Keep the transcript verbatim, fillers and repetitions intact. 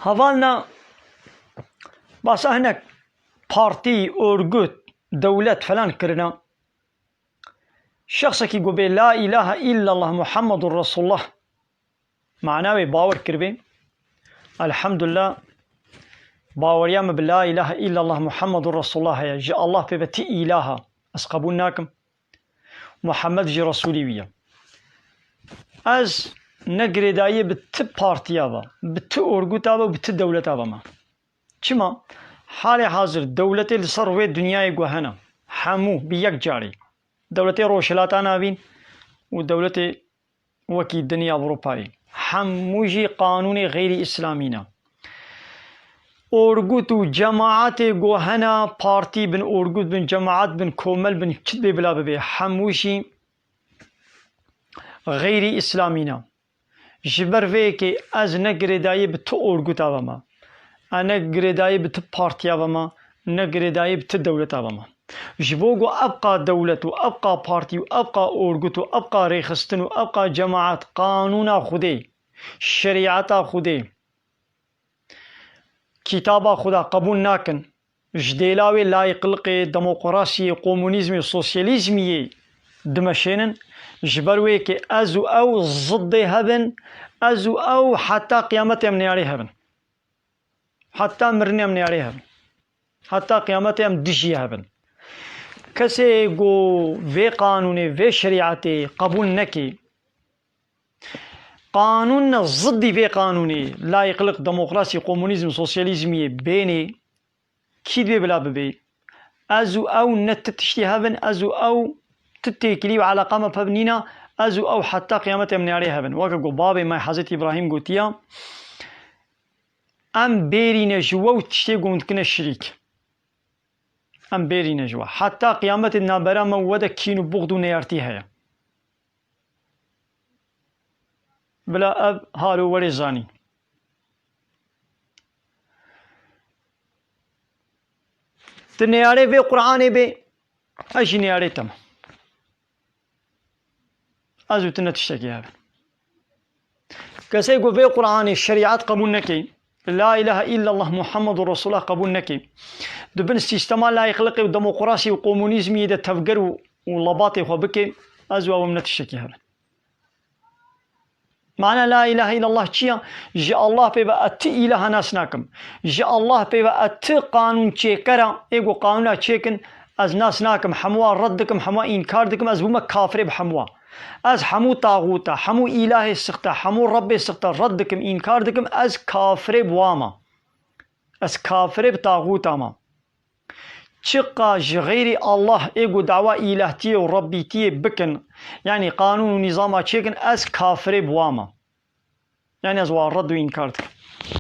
Hevalna basa hinek partî, örgüt, dewlet falan kirina. Şexsekî ku bê la ilahe illallah Muhammedur Resulullah mana wê bawer kiribê. Elhamdulillah, baweriya min bi la ilahe illallah Muhammedur Resulullah heye. Ji Allah pê ve ti ilaha ez qebûl nakim. Muhammed jî Resulî wî ye. Ez ne girêdayiyê bi ti partiya ve, bi ti örgüta ve û bi ti dewleta ve me. Çima? Halê hazir dewletê li ser rûyê dinyayê ku hene, hemû bi yek carî, dewletê Rojhilata Navîn û dewletê wekî din ê Ewropayê, hemû jî qanûnê xeyrî îslamî ne. Örgüt û cemaetê ku hene, partî bin, örgüt bin, cemaet bin, komel bin, çi dibê bila bibê, hemû jî xeyrî îslamî ne. Ji ber vê yekê ez ne girêdayî bi ti örgüta ve me. Ez ne girêdayî bi ti partiya ve me, ne girêdayî bi ti dewleta ve me. Ji bo ku ev qa dewlet û ev qa partî û ev qa örgüt û ev qa rêxistin û ev qa cemaet qanûna Xwedê, şerîeta Xwedê, kitaba Xweda qebûl nakin, ji dêla wê layîqliqê, demokrasiyê, komunîzmê, sosyalîzmiyê dimeşênin, ji ber wê yekê ez û ew ziddê hev in, ez û ew heta qiyametê em neyarê hev in. Heta mirinê em neyarê hev in. Heta qiyametê em dijî hev in. Kesê ku vê qanûnê, vê şerîetê qebûl nekê, qanûn ne, ziddî vê qanûnê, layîqliq, demokrasî, komunîzm, sosyalîzmiyê bênê, kî dibê bila bibê? Ez û ew ne ti tiştî hev in, ez û ew ti têkilî û eleqa me bi hev nîne, ez û ew heta qiyametê em neyarê hev in. Weke ku babê me Hezretî Îbrahîm gotiya, em bêrîne ji we û tiştê ku hûn dikine şirîk. Em bêrîne ji we. Heta qiyametê di navbera me û we de kîn û buxd û neyartî heye. Bila ev hal û werê zanîn. Tu neyarê vê Qur'anê bê, ez jî neyarê te me. Ez û tu ne tiştekî hev in. Kesê ku vê Qur'anê, şerîet qebûl nekê, la ilahe illallah Muhammedur Resulullah qebûl nekê, di bin sîstema layîqliqê û demokrasî û komunîzmiyê de tevger û, û lebatê xwe bikê, ez û ew em ne tiştekî hev in. Mana la ilahe illallah çi ya? Ji Allah pê ve ez ti îlaha nas nakim. Ji Allah pê ve ez ti qanûn çêkera, ê ku qanûna çêkin, ez nas nakim, hemû wan red dikim, hemû wan înkar dikim, ez bûme kafirê bi hemû wan. Ez hemû taxûta, hemû îlahê sixte, hemû rebbê sixte red dikim, înkar dikim, ez kafirê bi wan me. Ez kafirê bi taxûta me. Çiqa ji xeyrî Allah ê ku dawa îlahtiyê û rebbîtiyê bikin, yanî qanûn û nîzama çêkin, ez kafirê bi wan me. Yanî ez wan red û înkar dikim.